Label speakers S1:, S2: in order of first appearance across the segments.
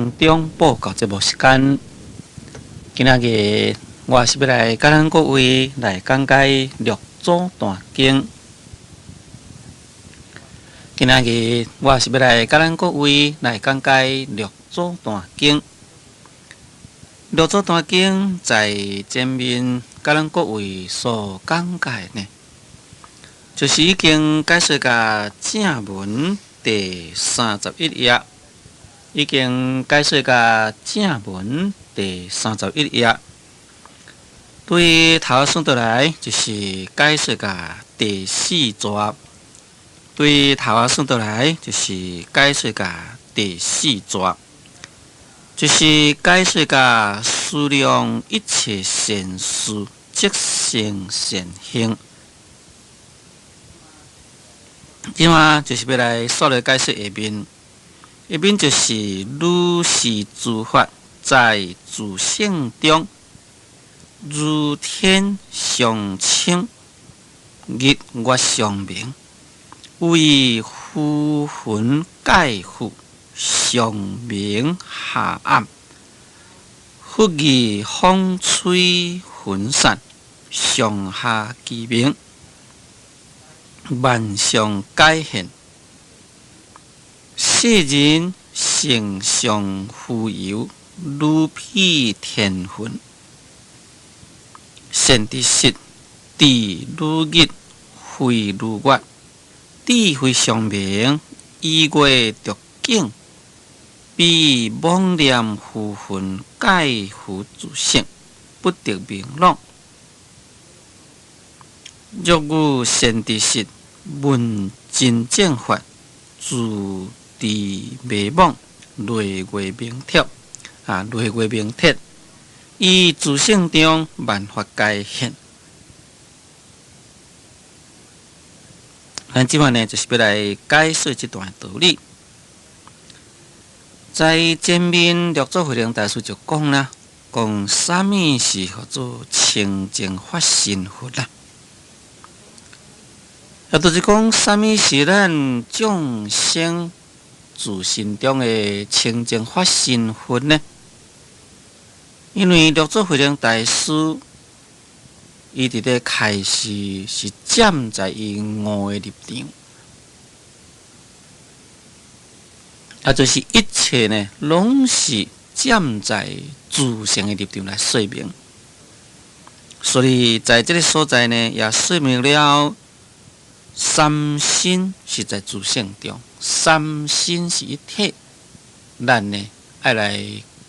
S1: 中報告節目時間，今仔日我是欲來佮咱各位來講解六祖壇經。今仔日我是欲來佮咱各位來講解六祖壇經。六祖壇經在前面佮咱各位所講解呢，就是已經解說到正文第三十一頁。已經解說到正文第三十一頁，對頭算倒來就是解說到第四逝，對頭算倒來就是解說到第四逝，就是解說到思量一切善事，即成善行。這馬就是欲來煞來解說下面。下面就是如是諸法在自性中，如天常青，日月常明，為浮雲蓋覆，常明下暗，佛義風吹雲散，上下齊明，萬象皆現。世人性相浮游，如彼天雲。善知識，智如日，慧如月，智慧常明，以月著境，彼妄念浮雲蓋覆自性，不得明朗。若遇善知識，問真正法，自智迷惘，累月明徹，啊，累月明徹，以自性中萬法皆現。咱這擺呢，就是欲來解說這段道理。在前面六祖慧能大師就講啦，講啥物是號做清淨法身佛啦？也就是講，啥物是咱眾生自心中的清淨法身佛呢？因為六祖慧能大師，伊佇咧開示是站在伊悟的立場，也就是一切呢，攏是站在自性的立場來說明。所以在這个所在呢，也說明了三身是在自性中。三身是一體，咱呢愛來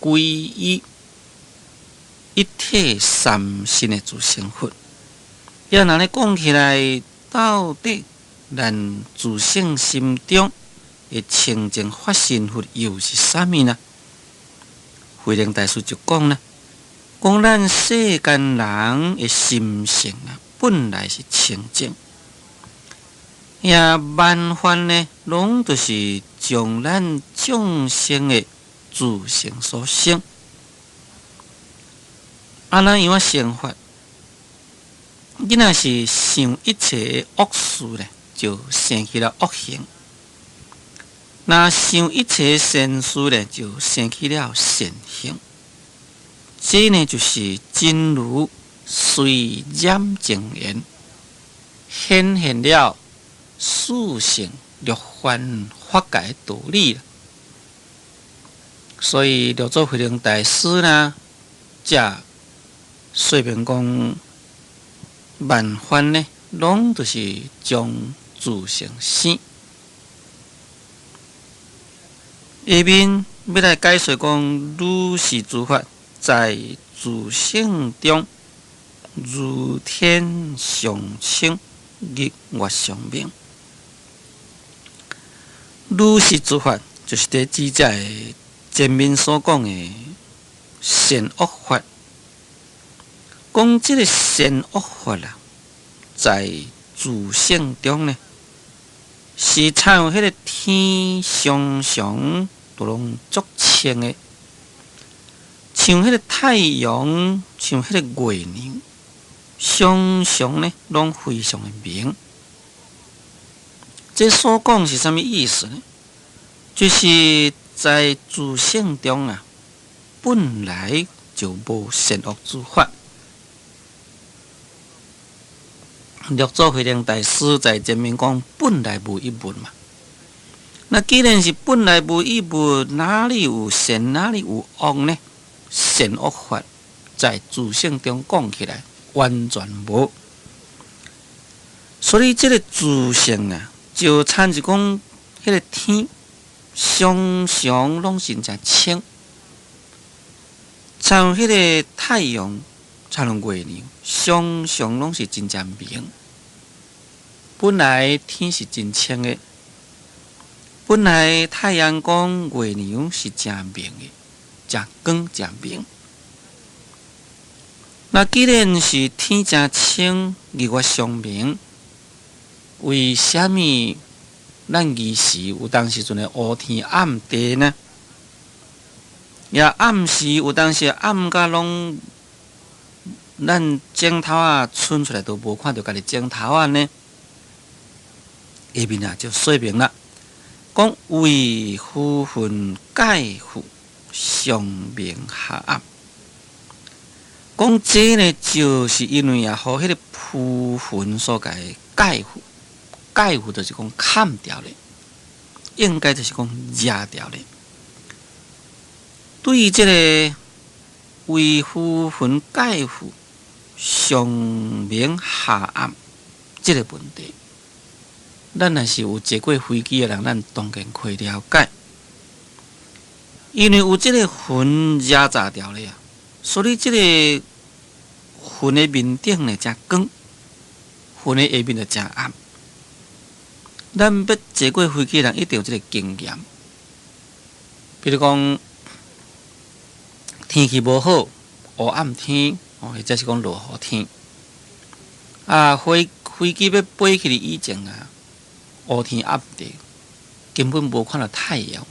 S1: 歸依一體三身的自性佛。要若呢講起來，到底咱自性心中的清淨法身佛又是啥物呢？慧能大師就講啦，講咱世間人的心性啊，本來是清淨。遐萬法呢，攏就是將咱眾生的自性所生。啊，咱樣仔生法，你若是想一切惡事咧，就生起了惡行；若想一切善事咧，就生起了善行。這呢，就是真如隨染淨緣，顯現了四聖六凡法界道理。所以六祖慧能大師呢，才說明講萬法呢，攏就是將自性生。下面欲來解說講，如是諸法在自性中，如天常青，日月常明。如是諸法，就是佇指這个前面所講的善惡法。講這个善惡法啊，在自性中呢，是親像彼个天常常都攏足清的，像彼个太陽，像彼个月亮，常常呢攏非常的明。這所講是啥物意思呢？就是在自性中啊，本來就無善惡諸法。六祖慧能大師在前面講，本來無一物嘛。那既然是本來無一物，哪裡有善，哪裡有惡呢？善惡法在自性中講起來，完全無。所以這個自性啊，就親像講彼個天，常常攏是誠清，像彼個太陽，像月亮，常常攏是真正明。本來天是真清的，本來太陽光、月亮是誠明的，誠光、誠明。那既然是天誠清，日月常明，為啥物咱兒時有當時陣會烏天暗地呢？也暗時有當時暗甲攏，咱指頭仔伸出來都無看著家己指頭仔呢？下面啊就說明啦，講為浮雲蓋覆，常明下暗。講這呢，就是因為啊，予彼個浮雲所共蓋覆，蓋覆就是講崁掉咧，應該就是講遮掉咧。對於這個為浮雲蓋覆，常明下暗這個問題，咱若是有坐過飛機的人，咱當然可以了解。因為有這個雲遮罩掉咧啊，所以這個雲的面頂呢誠光，雲的下面就誠暗。咱欲坐過飛機的人一定有這個經驗。比如講天氣無好，烏暗天，或者是講落雨天，啊，飛機欲飛起去以前啊，烏天暗地，根本無看著太陽。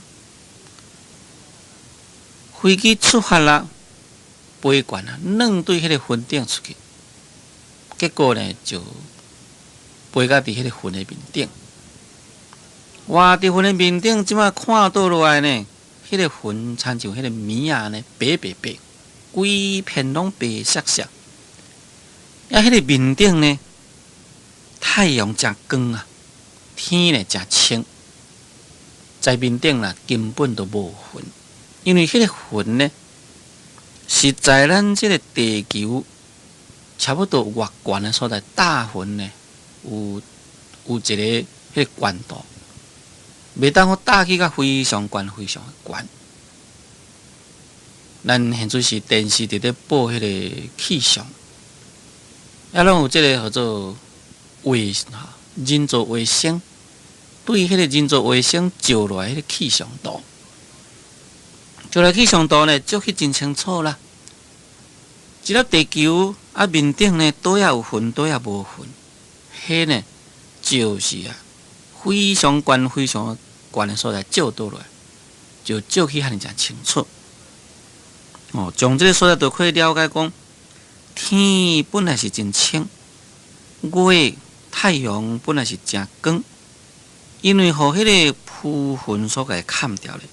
S1: 飛機出發啦，飛懸啊，軟對彼個雲頂出去，結果呢就飛到佇彼個雲的面頂。哇！佇雲的面頂，這馬看倒落來呢，彼個雲親像彼個棉仔呢，白白白，規片攏白雪雪。啊，彼個面頂呢，太陽誠光啊，天呢誠清，在面頂啦根本就無雲，因為彼個雲呢，是在咱這個地球差不多偌懸的所在，搭雲呢有一個彼個懸度，袂當講搭去甲非常懸、非常懸。咱現在是電視佇咧報彼個氣象，抑攏有這個號做衛人造衛星，對彼個人造衛星照落來彼個氣象圖，照來氣象圖呢，照去真清楚啦。一粒地球啊面頂呢，佗仔有雲，佗仔無雲，彼呢就是啊非常懸、非常懸的所在照倒落來，就照去遐爾誠清楚。哦，從這個所在就可以了解講，天本來是真清，月太陽本來是誠光，因為予彼個浮雲所共崁掉咧，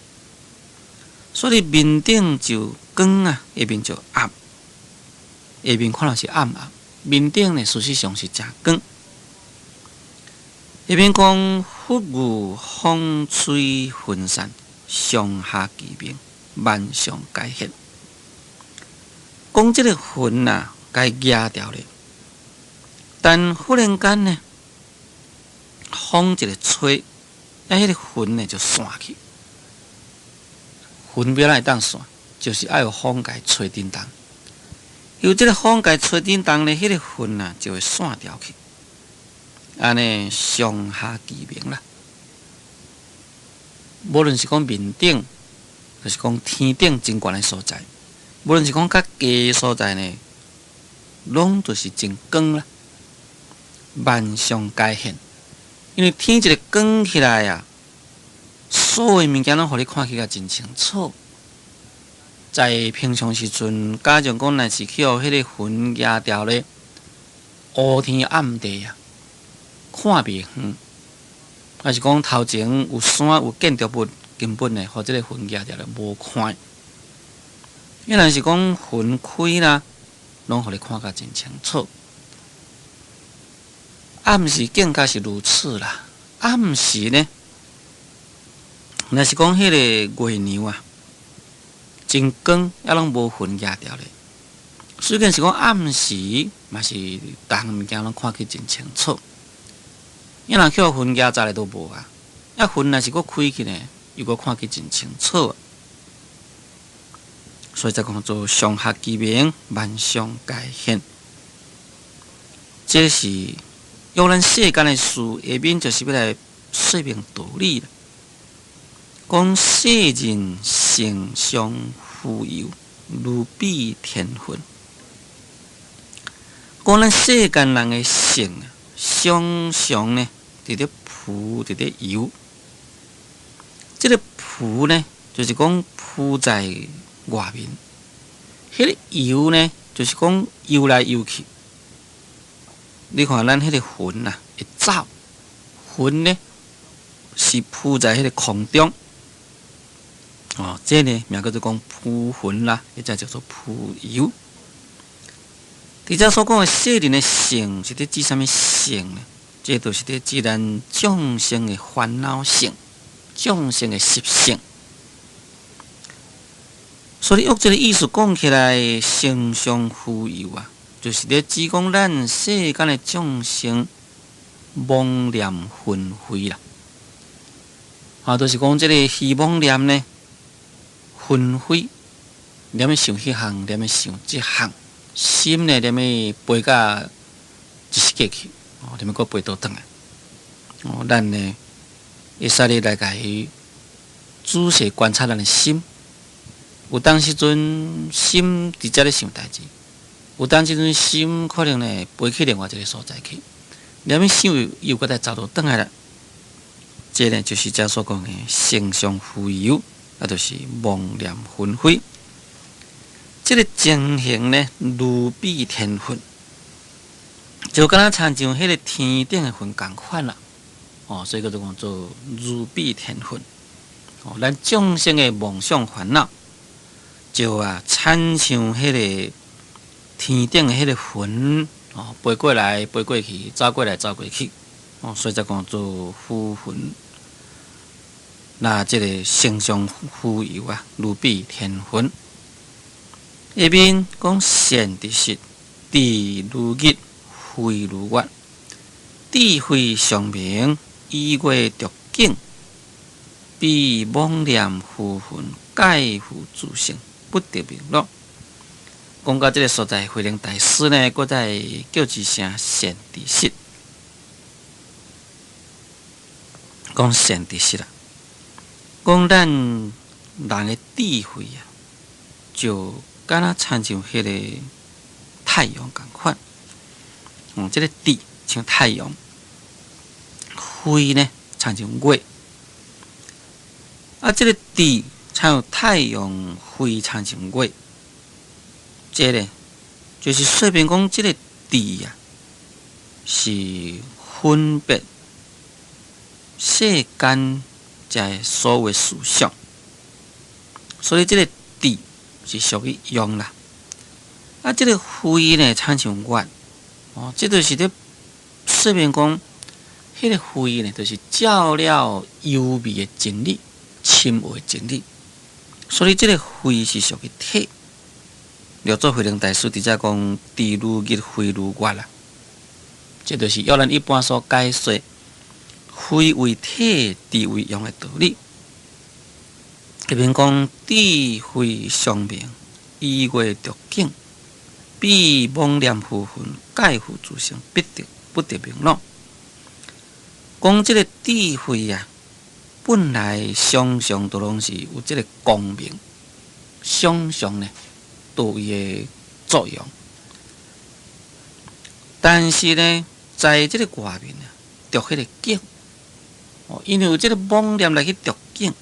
S1: 所以面頂就光啊，下面就暗，下面看來是暗暗，面頂呢事實上是誠光。下面講忽遇風吹雲散，上下其明，萬象皆現。講這個雲啊，共壓掉咧，但忽然間呢，風一个吹，啊，彼個雲呢就散去。雲欲按怎會當散，就是愛有風共吹振動。由這個風共吹振動呢，彼個雲啊就會散掉去。按呢上下其明啦。無論是講面頂，就是講天頂真懸的所在，無論是講較低的所在呢，攏就是真光啦，萬象皆現。因為天一个光起來啊，所有物件攏予你看起來真清楚。在平常時陣，假如講若是去予彼個雲壓掉咧，烏天暗地啊，看袂遠，抑是講頭前有山有建築物根本呢，予這个雲壓著咧無看。伊若是講雲開啦，攏予你看甲真清楚。暗時更加是如此啦。暗時呢，若是講彼个月娘啊，真光，抑攏無雲壓著咧。雖然是講暗時，嘛是逐項物件攏看去真清楚。伊若予雲壓遮咧都無啊。啊，雲若是閣開去呢，又閣看去真清楚。所以才講做上學其明，萬象皆現。這是用咱世間的事，下面就是欲來說明道理啦。講世人性相浮游，如比天雲。講咱世間人的性啊，常常呢，佇咧浮，佇咧游。這个浮呢，就是講浮在外面；彼个游呢，就是講游來游去。你看咱彼个雲啊，會走，雲呢是浮在彼个空中。哦，這呢名叫做講浮雲啦，或者叫做浮游。佇遮所講的世人的性是佇指啥物性呢？這就是佇指咱眾生的煩惱性，眾生的習性。所以用這个意思講起來，性相浮游啊，就是咧指講咱世間的眾生妄念紛飛啦。啊，就是講這个虛妄念呢紛飛，念咧想彼項，念咧想這項，心呢念咧飛甲一世界去，哦，念咧閣飛倒轉來。哦，咱呢會使咧來共伊仔細觀察咱的心。有當時陣心佇遮咧想代誌，有當時陣心可能呢飛去另外一个所在去，念咧想又閣再走倒轉來啦。這呢就是遮所講的性相浮游，啊，就是妄念紛飛。這个情形呢，如比天雲，就敢若親像彼个天頂的雲仝款啦。哦，所以叫做講做如比天雲。哦，咱眾生的妄想煩惱，就啊，親像彼个天頂的彼个雲，哦，飛過來飛過去，走過來走過去，哦，所以才講做浮雲。那這个性相浮游啊，如比天雲。下面講善知識，智如日，慧如月，智慧常明，以月著境，彼妄念浮雲，蓋覆諸性，不得明樂。講到這个所在，慧能大師呢，閣再叫一聲善知識，講善知識啦，講咱人的智慧啊，就敢若親像彼个太陽仝款。哦，這个智像太陽，慧呢親像月。啊，這个智親像太陽，慧親像月。這个就是說明講，這个智啊，是分別世間這所有事相，所以這个智是屬於陽啦。啊，這个慧呢，親像月，哦，這就是咧說明講，彼个慧呢，就是照了幽微的真理、深奧的真理，所以這个慧是屬於體。六祖慧能大師佇遮講，智如日，慧如月啦。這就是要咱一般所解說，慧為體，智為用的道理。下面講智慧常明，以月著境，彼妄念浮雲，蓋覆諸性，必得不得明樂。講這个智慧啊，本來常常都攏是有這个光明，常常呢都有伊的作用。但是呢，在這个外面啊，著彼个境，哦，因為有這个妄念來去著境，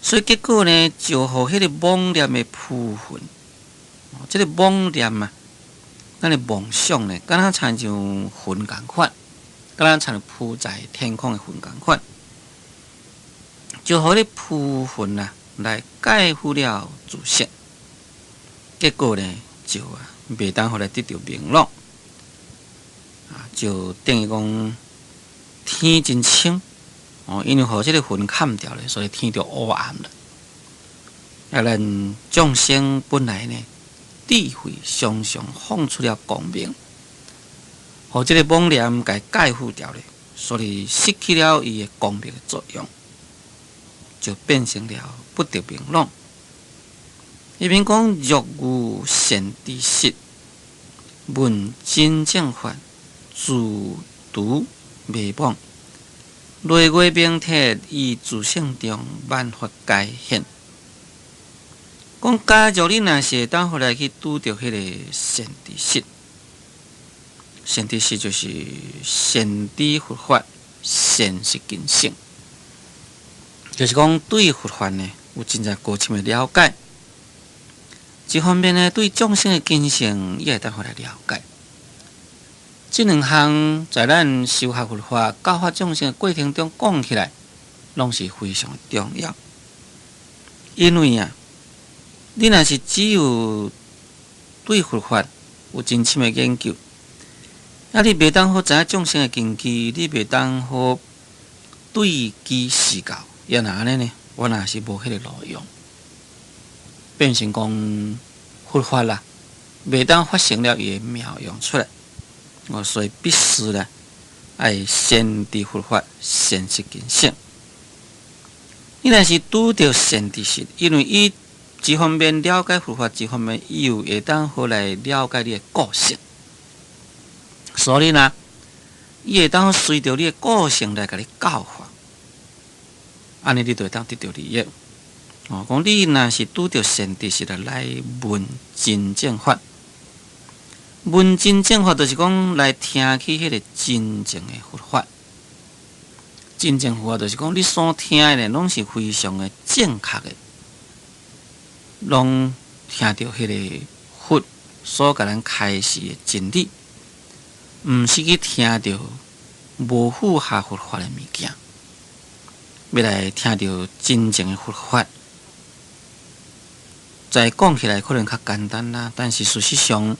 S1: 所以結果呢，就予彼个妄念的浮雲，哦，這个妄念啊，咱的妄想呢，敢若親像雲仝款，敢若親像浮在天空的雲仝款，就予彼浮雲啊來蓋覆了自性，結果呢就啊袂當予來得著明朗，啊，就等於講天真清哦，因為予這个雲崁著咧，所以天就烏暗了。啊，咱眾生本來呢，智慧常常放出了光明，予這个妄念共蓋覆掉咧，所以失去了伊的光明的作用，就變成了不得明朗。彼邊講若遇善知識，聞真正法，自除迷惘，內外明徹，於自性中萬法皆現。講假如你若是會當予來去拄著彼个善知識，善知識就是善知佛法，善是根性，就是講對佛法呢有真正高深的了解。一方面呢，對眾生的根性也會當予來了解。這兩項在咱修學佛法、教化眾生的過程中講起來，攏是非常重要。因為啊，你若是只有對佛法有真深的研究，啊，你袂當好知影眾生的根基，你袂當好對機施教，也若按呢呢，我若是無彼个路用，變成講佛法啦，袂當發生了伊的妙用出來，哦，所以必須咧愛先知佛法，先識根性。你若是拄著善知識，因為伊一方面了解佛法，一方面伊又會當好來了解你的個性，所以呢，伊會當隨著你的個性來共你教化，按呢你就會當得著利益。哦，講你若是拄著善知識來聞真正法，聞真正法就是講來聽去彼个真正的佛法。真正佛法就是講你所聽的呢，攏是非常的正確的，攏聽著彼个佛所共咱開示的真理，毋是去聽著無符合佛法的物件，欲來聽著真正的佛法。在講起來可能較簡單啦，但是事實上，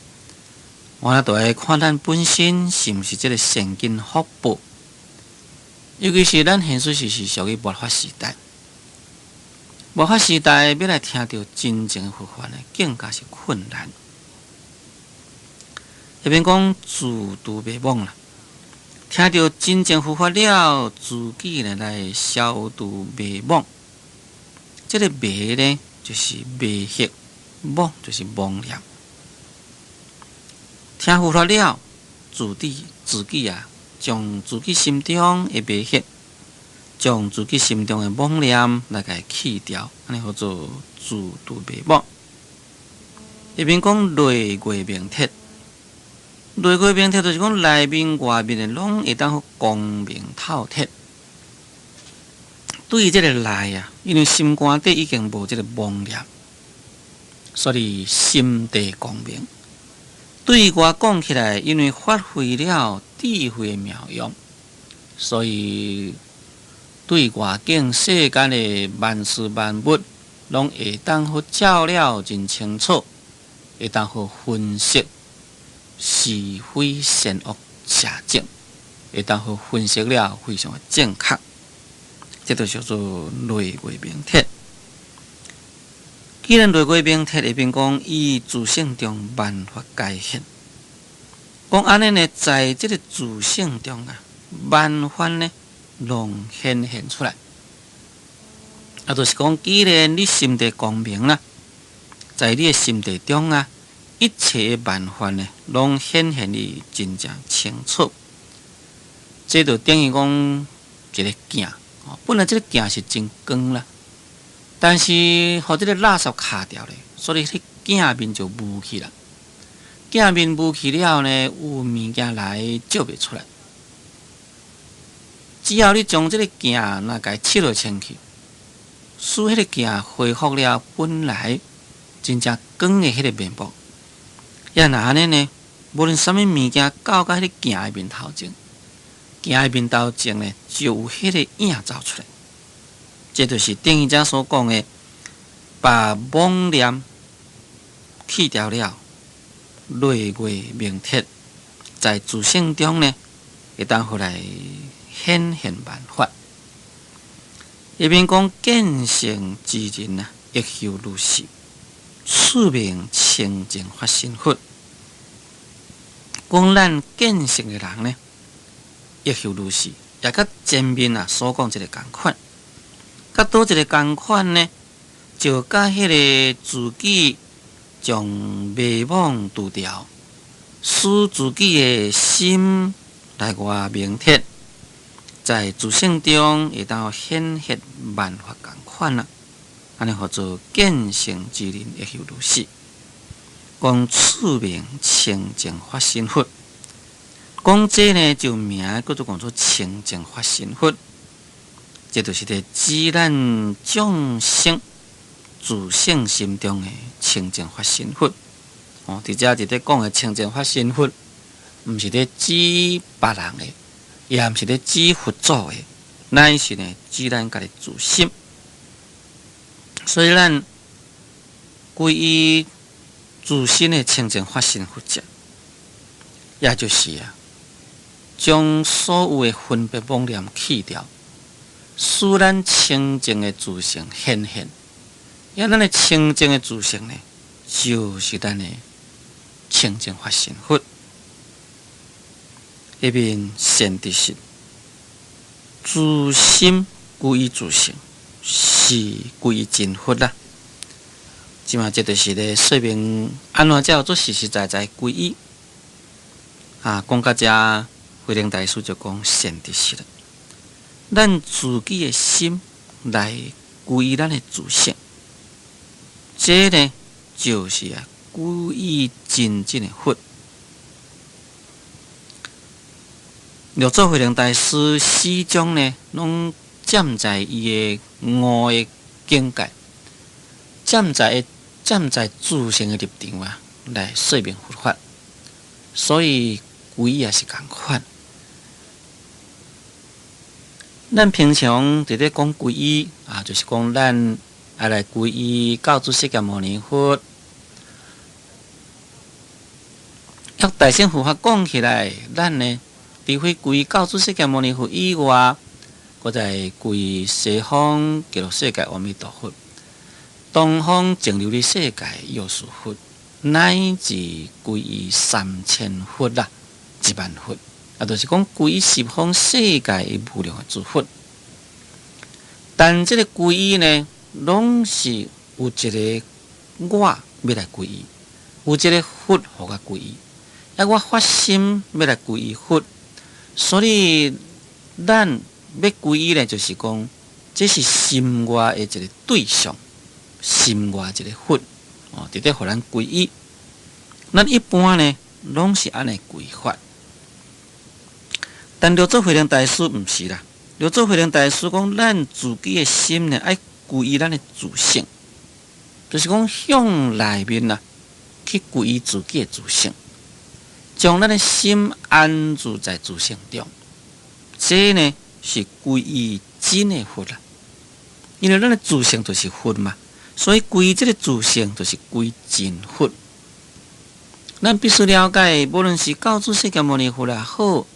S1: 我著愛看咱本身是毋是這个善根福報，尤其是咱現實是屬於末法時代，末法時代欲來聽著真正的佛法呢，更加是困難。彼邊講自除迷惘啦，聽著真正佛法了，自己呢來消除迷惘。這个迷呢，就是迷惑，惘就是妄念。聽佛法了，自己啊，將自己心中的迷惑，將自己心中的妄念來共去掉，按呢號做自除迷惘。彼邊講內外明徹，內外明徹就是講內面外面的攏會當予光明透徹。對這个內啊，因為心肝底已經無這个妄念，所以心地光明。對外講起來，因為發揮了智慧的妙用，所以對外境世間的萬事萬物，攏會當予照了真清楚，會當予分析是非善惡邪正，會當予分析了非常的正確。這就叫做內外明徹。既然內外明徹，彼邊講於自性中萬法皆現。講按呢呢，在這个自性中啊，萬法呢攏顯現出來。啊，就是講，既然你心地光明啦，在你的心地中啊，一切的萬法呢，攏顯現得真正清楚。這就等於講一个鏡。本來這个鏡是真光啦，但是予這个垃圾卡著咧，所以彼鏡面就霧去啦。鏡面霧去了呢，有物件來照袂出來。只要你將這个鏡若共拭落清氣，使彼个鏡恢復了本來真正光的彼个面目。也若按呢呢，無論啥物物件到彼个鏡的面頭前，鏡的面頭前呢，就有彼个影走出來。這就是頂一才所講的，把妄念去掉了，內外明徹，在自性中呢，會當予來顯現萬法。下面講見性之人啊，亦復如是，此名清淨法身佛。講咱見性的人呢，亦復如是，也佮前面啊所講這个仝款，佮佗一个仝款呢，就佮彼个自己將迷惘除掉，使自己的心內外明徹，在自性中會當顯現萬法仝款啦。按呢號做見性之人亦復如是。講此名清淨法身佛，講這呢就名叫做講做清淨法身佛，這就是咧指咱眾生自性心中的清淨法身佛。哦，佇遮佇咧講的清淨法身佛，毋是咧指別人的，也毋是咧指佛祖的，乃是呢指咱家己自心。所以咱歸依自心的清淨法身佛者，也就是啊，將所有的分別妄念去掉，使咱清淨的自性顯現。啊咱的清淨的自性呢，就是咱的清淨法身佛。下面善知識，自心歸依自性，是歸依真佛啦。這馬這就是咧說明按怎才叫做實實在在歸依。啊，講到這，慧能大師就講善知識啦。咱自己的心來歸依咱的自性，這呢就是啊歸依真正的佛。六祖慧能大師始終呢，攏站在伊的悟的境界，站在自性的立場啊，來說明佛法，所以歸依也是仝款。咱平常佇咧講歸依啊，就是講咱愛來歸依教主釋迦牟尼佛。欲大乘佛法講起來，咱呢，除非歸依教主釋迦牟尼佛以外，閣再歸依西方極樂世界阿彌陀佛，東方淨琉璃世界藥師佛，乃至歸依三千佛啦，一萬佛，啊，就是講歸依十方世界的無量的諸佛。但這个歸依呢，攏是有一个我欲來歸依，有一个佛予我歸依，啊，我發心欲來歸依佛，所以咱欲歸依呢，就是講這是心外的一个對象，心外一个佛哦，佇咧予咱歸依。咱一般呢，攏是按呢歸法。但六祖慧能大師毋是啦，六祖慧能大師講，咱自己的心呢，愛歸依咱的自性，就是講向內面啊，去歸依自己的自性，將咱的心安住在自性中，這呢是歸依真的佛啦。因為咱的自性就是佛嘛，所以歸依這个自性就是歸真佛。咱必須了解，無論是教主釋迦牟尼佛也好，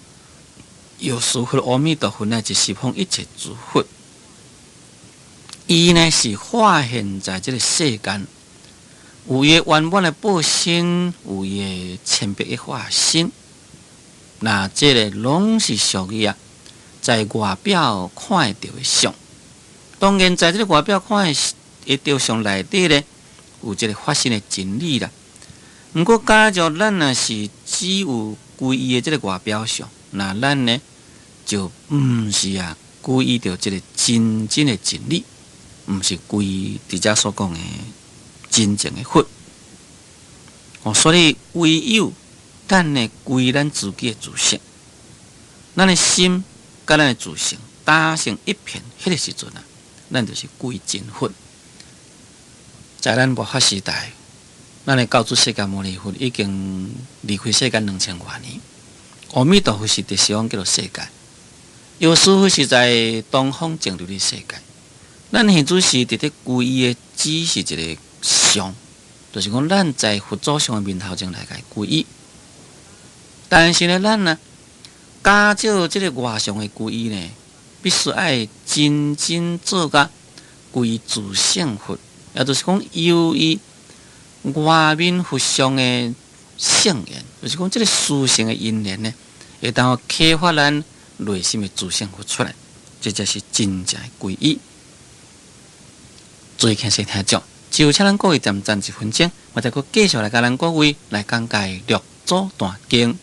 S1: 藥師佛、阿彌陀佛，乃至十方一切諸佛，伊呢是化現在這个世間，有伊圓滿的報身，有伊的千百億化身，那這个攏是屬於啊，在外表看會著的相。當然，在這个外表看會著相內底呢，有這个法身的真理啦。毋過，假如咱若是只有歸依的這个外表相，那咱呢就毋是啊歸依著這个真正的真理，毋是歸依佇遮所講的真正的佛。哦，所以唯有咱呢歸咱自己的自性，咱的心佮咱的自性打成一片，彼个時陣啊，咱就是歸真佛。在咱末法時代，咱的教主釋迦牟尼佛已經離開世間2000外年，阿彌陀佛是佇西方極樂世界，藥師佛是在東方淨琉璃世界，咱現主時佇咧皈依的，只是一个相，就是講咱在佛祖像的面頭前來共伊皈依。但是呢，咱呢，假照這个外相的皈依呢，必須愛真正做甲歸自性佛，也就是講，由於外面佛像的聖言，就是講這个殊勝的因緣呢，會當啟發咱內心的自性佛出來，這才是真正的皈依。注意聽說聽眾，就請咱各位暫暫一分鐘，我再閣繼續來共咱各位來講解六祖壇經。